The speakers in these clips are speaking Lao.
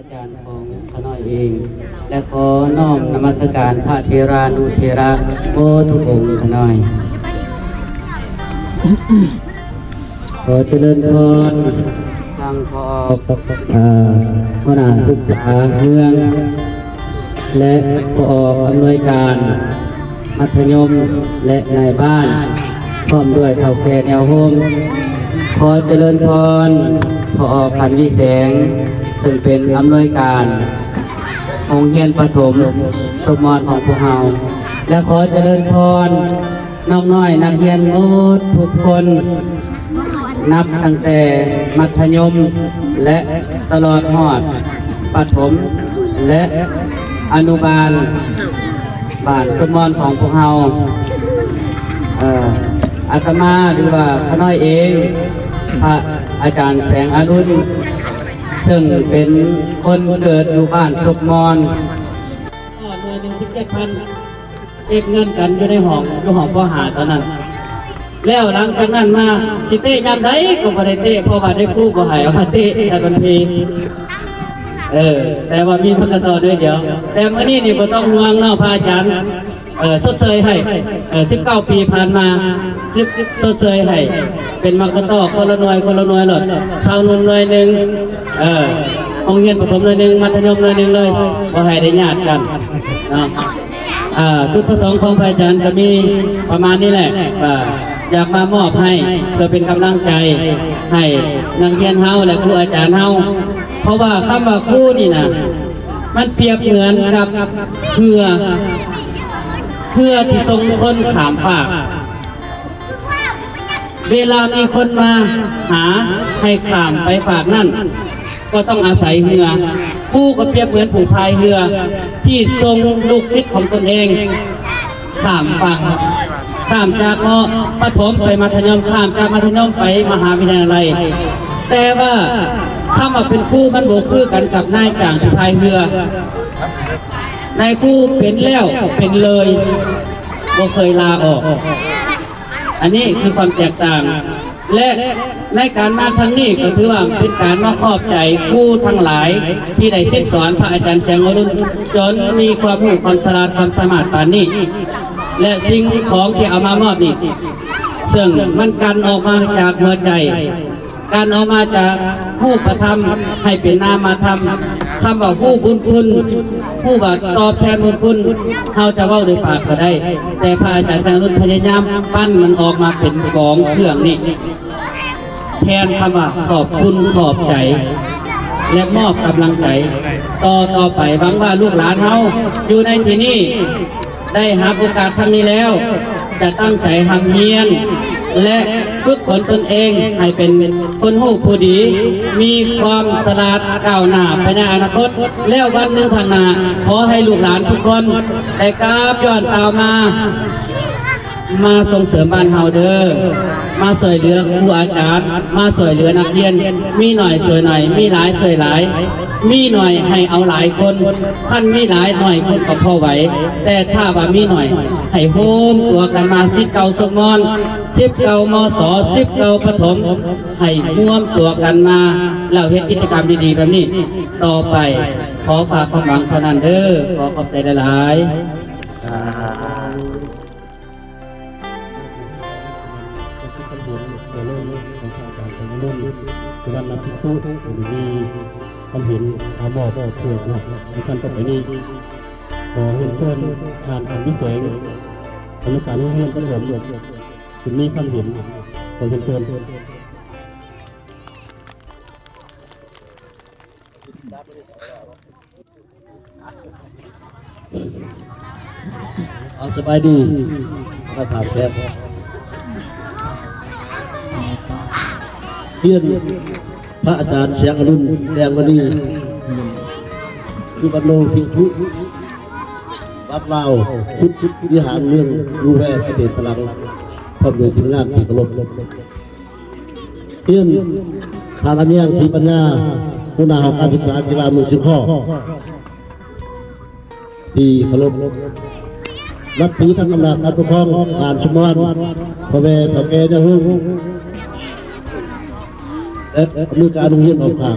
ອາຈານຂອງຂ້ານ້ອຍເອງ ແລະ ຂໍນ້ອມນະມັດສະການພະເຖລານຸເຖລະໝົດທຸກອົງຂ້ານ້ອຍ. ຂໍຈະເລີນພອນ ທາງພໍ່ອອກ ເອີ ຫົວໜ້າສຶກສາເມືອງ ແລະ ພໍ່ອອກອຳນວຍການມັດທະຍົມ ແລະ ນາຍບ້ານ ພ້ອມດ້ວຍເຖົ້າແກ່ແນວໂຮມ. ຂໍຈະເລີນພອນ ພໍ່ອອກ ຂັນວິແສງ ເຊິ່ງເປັນອຳນວຍການໂຮງຮຽນປະຖົມສົບມອນຂອງພວກເຮົາ ແລະ ຂໍຈະເລີນພອນ ນ້ອງນ້ອຍນັກຮຽນໝົດທຸກຄົນ ນັບຕັ້ງແຕ່ມັດທະຍົມ ແລະ ຕະຫຼອດຮອດປະຖົມ ແລະ ອະນຸບານ ບ້ານສົບມອນຂອງພວກເຮົາ. ເອີ ອາດຕະມາ ຫຼືວ່າຂ້ານ້ອຍເອງ ພະອາຈານແສງອະລຸນ ເຊິ່ງເປັນຄົນເກີດຢູ່ບ້ານສົບມອນ ໜ່ວຍໜຶ່ງສິບເຈັດພັນ ເກັບເງິນກັນຢູ່ໃນຫ້ອງ ຢູ່ຫ້ອງ ປໍຫ້າ ຕອນນັ້ນ. ແລ້ວຫຼັງຈາກນັ້ນມາ ຊິເຕະຍາມໃດກໍບໍ່ໄດ້ເຕະ ເພາະວ່າໄດ້ຄູບໍ່ໃຫ້ເອົາມາເຕະ ແຕ່ບັນທີ ເອີ ແຕ່ວ່າມີພັກກະຕໍ່ໜ້ອຍດຽວ. ແຕ່ມື້ນີ້ນີ້ບໍ່ຕ້ອງຫ່ວງເນາະ ພະອາຈານ ເອີ ຊົດເຊີຍໃຫ້ ເອີ ສິບເກົ້າປີຜ່ານມາ ຊົດເຊີຍໃຫ້ເປັນໝາກກະຕໍ້ ຄົນລະໜ່ວຍ ຄົນລະໜ່ວຍໂລດ. ຊາວໜຸ່ມໜ່ວຍໜຶ່ງ ເອີ ໂຮງຮຽນປະຖົມໜ່ວຍໜຶ່ງ ມັດທະຍົມໜ່ວຍໜຶ່ງເລີຍ ບໍ່ໃຫ້ໄດ້ຍາດກັນເນາະ. ອ່າ ຈຸດປະສົງຂອງພະອາຈານກໍມີປະມານນີ້ແຫຼະ ວ່າຢາກມາມອບໃຫ້ເພື່ອເປັນກຳລັງໃຈໃຫ້ນັກຮຽນເຮົາ ແລະ ຄູອາຈານເຮົາ. ເພາະວ່າຄຳວ່າຄູນີ້ນະ ມັນປຽບເໝືອນກັບເຮືອ ເຮືອທີ່ສົ່ງຄົນຂ້າມຟາກ. ເວລາມີຄົນມາຫາໃຫ້ຂ້າມໄປຟາກນັ້ນ ກໍຕ້ອງອາໄສເຮືອ. ຄູກໍປຽບເໝືອນຜູ້ພາຍເຮືອທີ່ສົ່ງລູກສິດຂອງຕົນເອງຂ້າມຝັ່ງ, ຂ້າມຈາກ ມ.ປະຖົມ ໄປມັດທະຍົມ, ຂ້າມຈາກມັດທະຍົມໄປມະຫາວິທະຍາໄລ. ແຕ່ວ່າຄຳວ່າເປັນຄູມັນບໍ່ຄືກັນກັບນາຍຈ້າງທີ່ພາຍເຮືອ. ນາຍຄູເປັນແລ້ວເປັນເລີຍ, ບໍ່ເຄີຍລາອອກ. ອັນນີ້ຄືຄວາມແຕກຕ່າງ ແລະ ໃນການມາຄັ້ງນີ້ກໍຖືວ່າເປັນການມາຂອບໃຈຄູທັງຫຼາຍທີ່ໄດ້ສິດສອນພະອາຈານແສງອະລຸນ ຈົນມີຄວາມຮູ້ຄວາມສະຫຼາດຄວາມສາມາດປານນີ້ ແລະ ສິ່ງຂອງທີ່ເອົາມາມອບນີ້ ເຊິ່ງມັນກັ່ນອອກມາຈາກຫົວໃຈ ການເອົາມາຈາກຮູບປະທຳໃຫ້ເປັນນາມມະທຳ. ຄຳວ່າຮູ້ບຸນຄຸນ, ຮູ້ວ່າຕອບແທນບຸນຄຸນ, ເຮົາຈະເວົ້າດ້ວຍປາກກໍໄດ້, ແຕ່ພະອາຈານແສງອະລຸນພະຍາຍາມປັ້ນມັນອອກມາເປັນກອງເຄື່ອງນີ້ ແທນຄຳວ່າຂອບຄຸນຂອບໃຈ ແລະ ມອບກຳລັງໃຈຕໍ່ຕໍ່ໄປ. ຫວັງວ່າລູກຫຼານເຮົາຢູ່ໃນທີ່ນີ້ ໄດ້ຮັບໂອກາດຄັ້ງນີ້ແລ້ວ ຈະຕັ້ງໃຈຮ່ຳຮຽນ ແລະ ຝຶກຝົນຕົນເອງໃຫ້ເປັນຄົນຮູ້ຜູ້ດີ, ມີຄວາມສະຫຼາດກ້າວໜ້າໄປໃນອະນາຄົດ. ແລ້ວວັນໜຶ່ງຂ້າງໜ້າ, ຂໍໃຫ້ລູກຫຼານທຸກຄົນໄດ້ກາບຍ້ອນກ່າວມາ, ມາສົ່ງເສີມບ້ານເຮົາເດີ, ມາຊ່ວຍເຫຼືອຄູອາຈານ, ມາຊ່ວຍເຫຼືອນັກຮຽນ, ມີໜ້ອຍຊ່ວຍໜ້ອຍ, ມີຫຼາຍຊ່ວຍຫຼາຍ. ມີໜ້ອຍໃຫ້ເອົາຫຼາຍຄົນ, ຄັນມີຫຼາຍໜ້ອຍຄົນກໍພໍໄຫວ, ແຕ່ຖ້າວ່າມີໜ້ອຍໃຫ້ໂຮມຕົວກັນມາ ສິດເກົ່າສົບມອນ, ສິດເກົ່າ ມສ, ສິດເກົ່າປະຖົມ, ໃຫ້ຮວມຕົວກັນມາ ແລ້ວເຮັດກິດຈະກຳດີໆແບບນີ້ຕໍ່ໄປ. ຂໍຝາກຄວາມຫວັງເທົ່ານັ້ນເດີ. ຂໍຂອບໃຈຫຼາຍໆ. ສາທຸ. ຄວາມເຫັນ ເອົາມອບເພື່ອເນາະ ໃນຂັ້ນຕໍ່ໄປນີ້ ຂໍຮຽນເຊີນທ່ານ ອັນວິແສງ ກຳມະການໂຮງຮຽນປະຖົມ ເພິ່ນມີຄວາມເຫັນ ຂໍຮຽນເຊີນ. ເອົາ ສະບາຍດີ ມາຖາມແຂກ ຮຽນພະອາຈານແສງອະລຸນ ແດງມະນີ ຢູ່ວັດໂນພິງຄຸ ວັດລາວ ຊຸດວິຫານເມືອງລູແວ ປະເທດຝຣັ່ງ ພ້ອມດ້ວຍທີມງານທີ່ເຄົາລົບ. ຮຽນທ່ານ ອາມຽງ ສີປັນຍາ ຫົວໜ້າຫ້ອງການສຶກສາກິລາເມືອງຊຽງຄໍ້ ທີ່ເຄົາລົບ. ນັບຖືທັງອຳນາດການປົກຄອງບ້ານສົບມອນ, ພໍ່ແມ່ເຖົ້າແກ່ຍາໂຮມ ແລະ ອຳນວຍການໂຮງຮຽນອ້ອມຂ້າງ.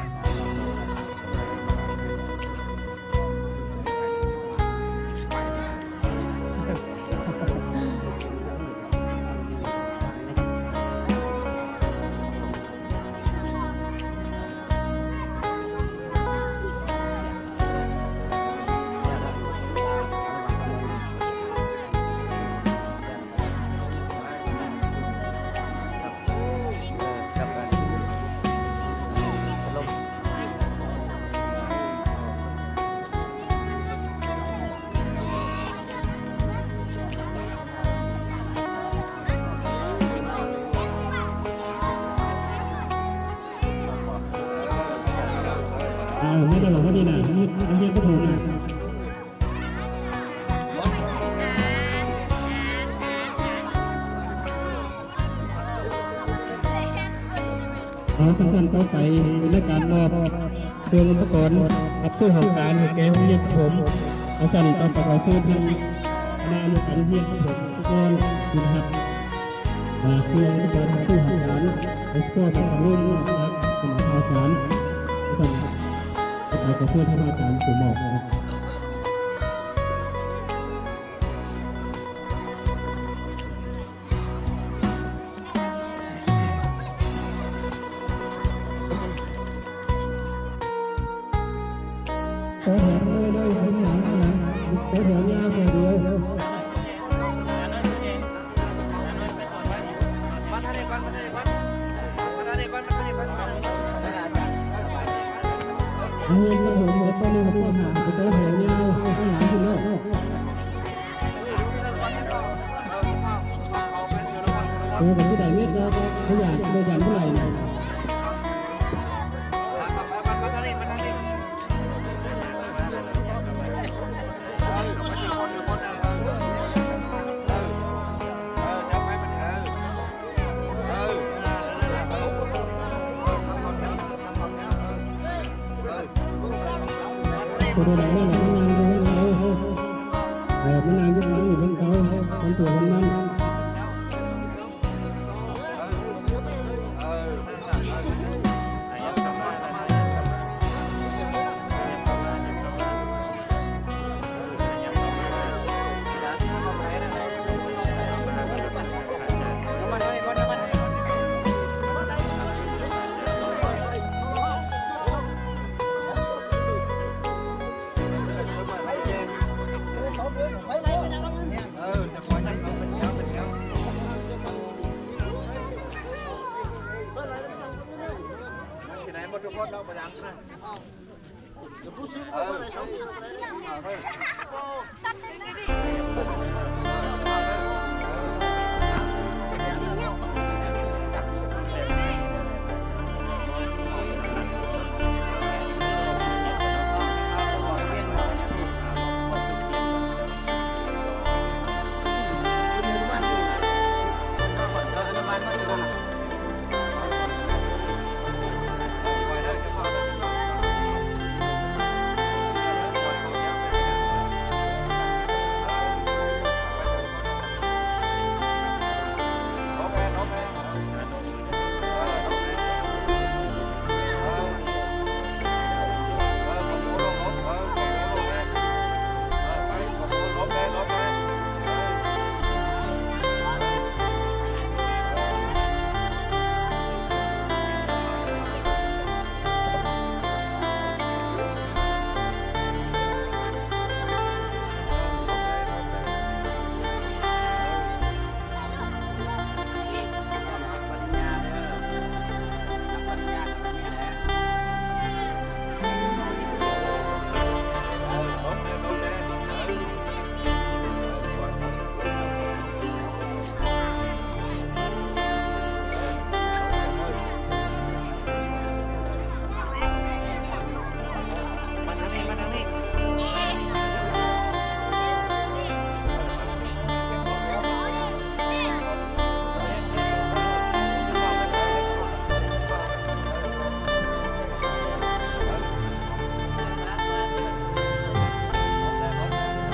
ເອົາ ມາເດີ ມາເດີນະ ໂຮງຮຽນປະຖົມນະ. ເອົາ ຂັ້ນຕອນຕໍ່ໄປເປັນລາຍການມອບເຄື່ອງອຸປະກອນຮັບໃຊ້ຫ້ອງການໃຫ້ແກ່ໂຮງຮຽນປະຖົມ. ຂັ້ນຕອນຕໍ່ໄປຂໍເຊີນທາງຄະນະອຳນວຍການໂຮງຮຽນປະຖົມ ອຸປະກອນ ຂຶ້ນຮັບ ອ່າ ເຄື່ອງອຸປະກອນຮັບໃຊ້ຫ້ອງການ ໂດຍສະເພາະແມ່ນຂອງໂຮງຮຽນ ຄະນະອາຈານ ຂອບໃຈ ຂໍເຊີນທ່ານອາຈານຜູ້ມອບນະ. ຕໍ່ແຖວເລີຍ ເດີ ເປັນຫຍັງນະ ຕໍ່ແຖວຍາວແຖວດຽວ. ມາທາງນີ້ກ່ອນ ມາທາງນີ້ກ່ອນ ມາທາງນີ້ກ່ອນ ມາທາງນີ້ກ່ອນ. ເອົາ ຮຽນມາເຖິງ ມ.ໜຶ່ງ ມ.ຫ້າ ໄປຕໍ່ແຖວຍາວ ໄປທາງຫຼັງພຸ້ນເນາະ. ເອີ ກໍຊິໄດ້ເມັດແລ້ວ ບໍ່ຢ້ານ ບໍ່ຢ້ານບໍ່ໄດ້ນະ. ໂຕໃດນັ້ນນະ ມັນນັ່ງຢູ່ເທິງເສົາ ເອີ ມັນນັ່ງຢູ່ເທິງເສົາ ມັນຕົວຂອງມັນ.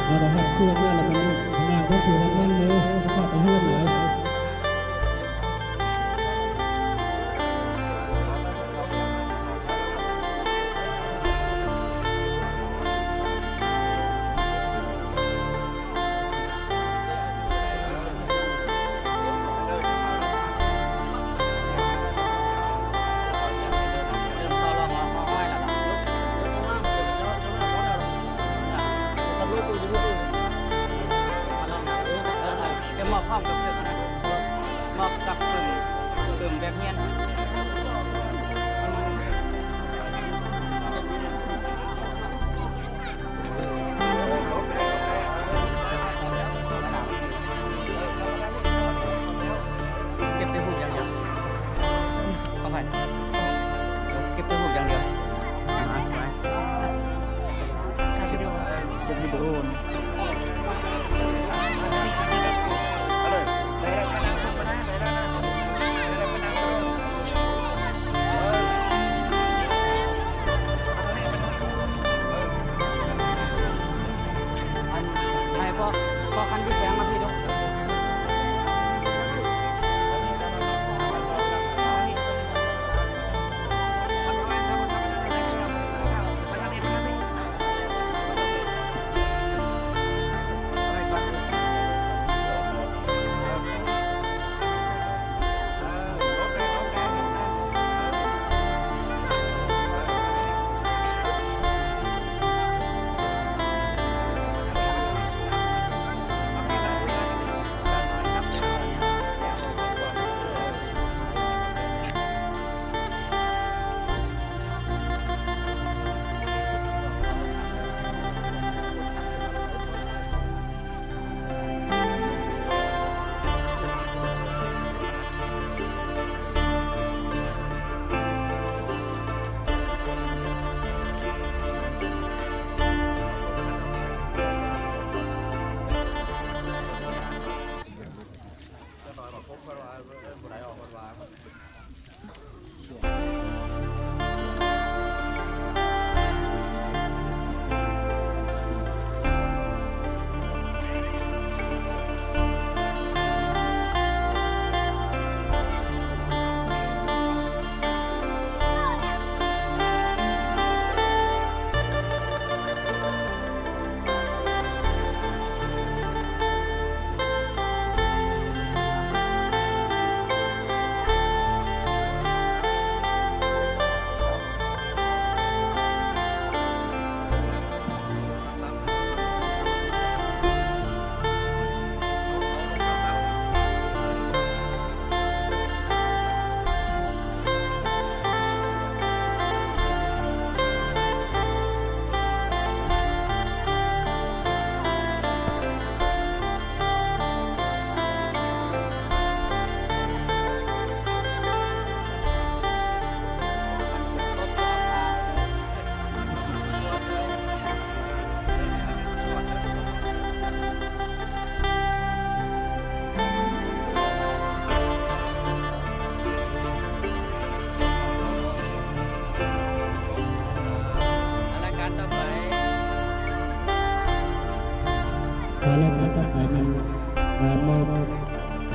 ເອົາລະ ຮັບເຄື່ອງແລ້ວ ແລ້ວກໍຍ່າງໄປຜູ້ຮັບມັນເດີ ພາໄປເຮືອນເລີຍ. ຈະມອບພ້ອມກັບເພິ່ນນະ.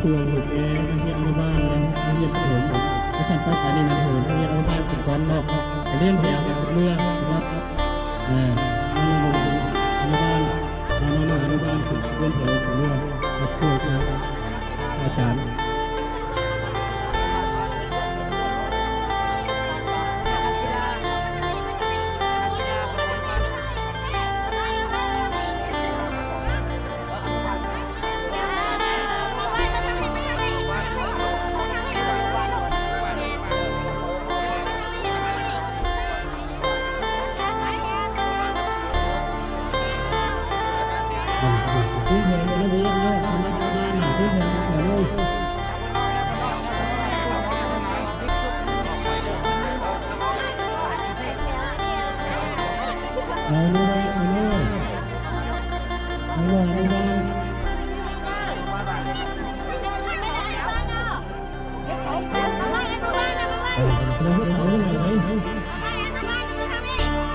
ຊ່ວຍລູກແດ່ ນັກຮຽນອະນຸບານ ແລະ ນັກຮຽນປະຖົມ. ໃນຊັ້ນຕໍ່ໄປນີ້ແມ່ນໂຮງຮຽນອະນຸບານຂຶ້ນກ່ອນເນາະ ກະລຽນແຖວກັນເມືອເນາະ. ເອີ ອະນຸບານ ອະນຸບານ ນ້ອງໆ ອະນຸບານຂຶ້ນລຽນແຖວກັນເມືອ ມາຊ່ວຍທາງອາຈານ.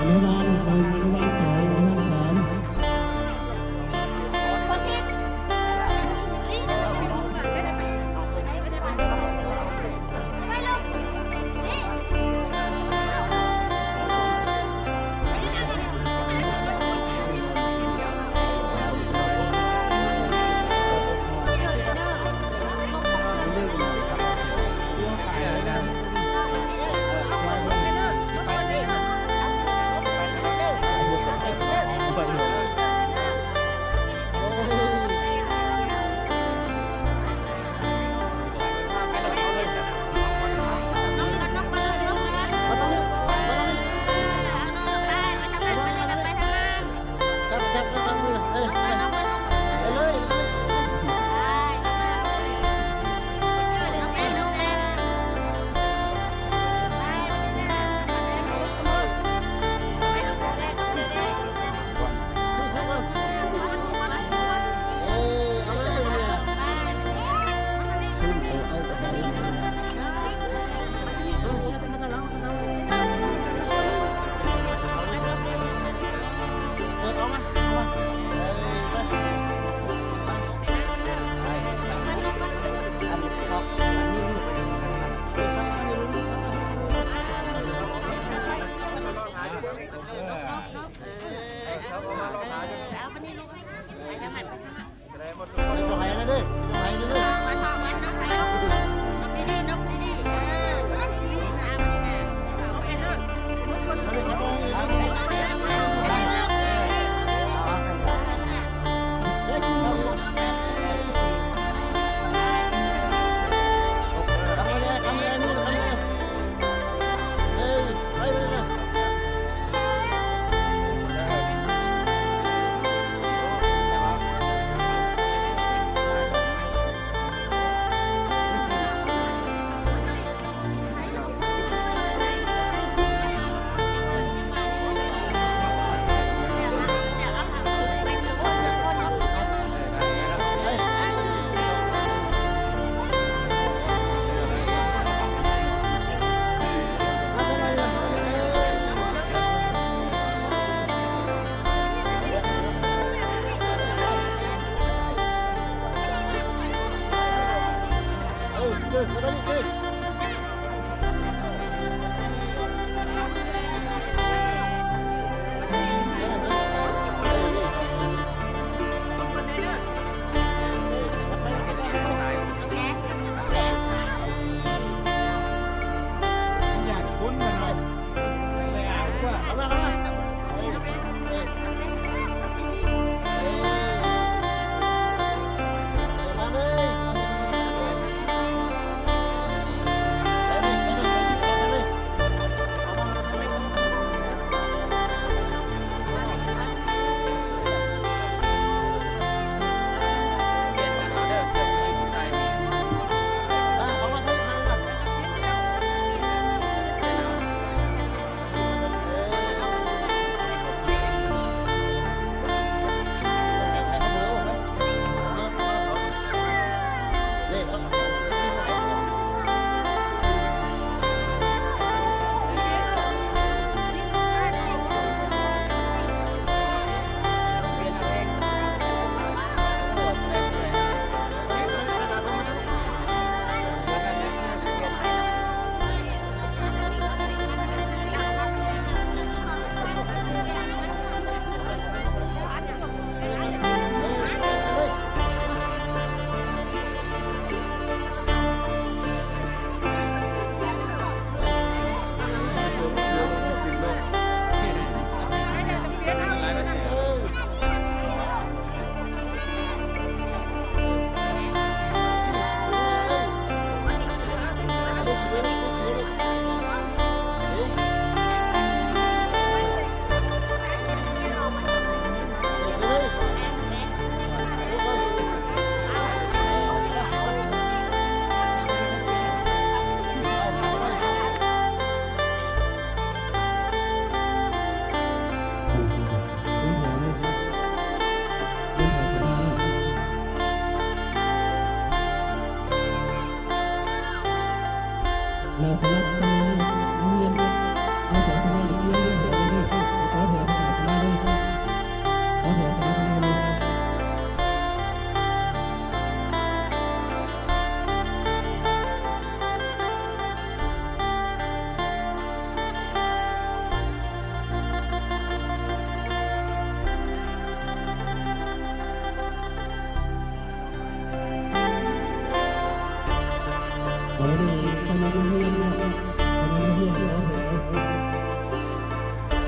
ອະນຸບານ ອະນຸບານສອງ ອະນຸບານສາມ.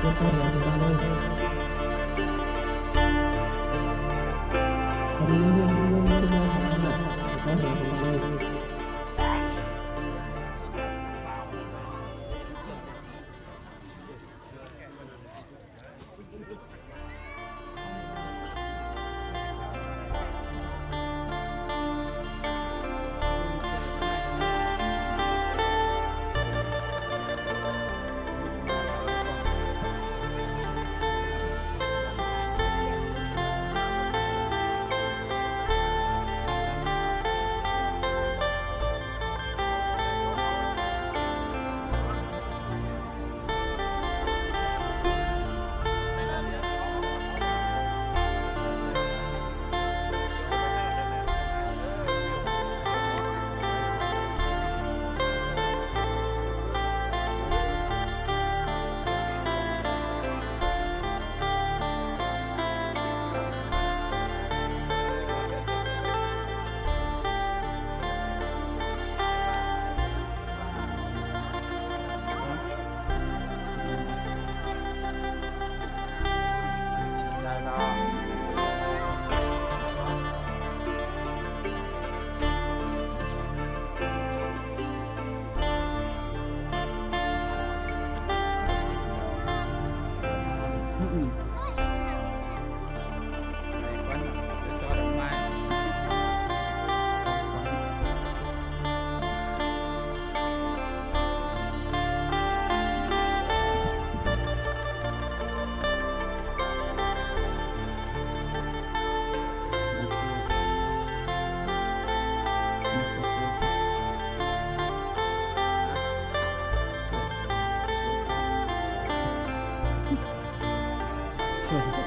ບໍ່ຕ້ອງເອົາຂຶ້ນມາເລີຍ. ບໍລິເວນທີ່ລົງສຸດຍອດຂອງມັນນະ ບໍ່ຕ້ອງເອົາຂຶ້ນມາເລີຍ.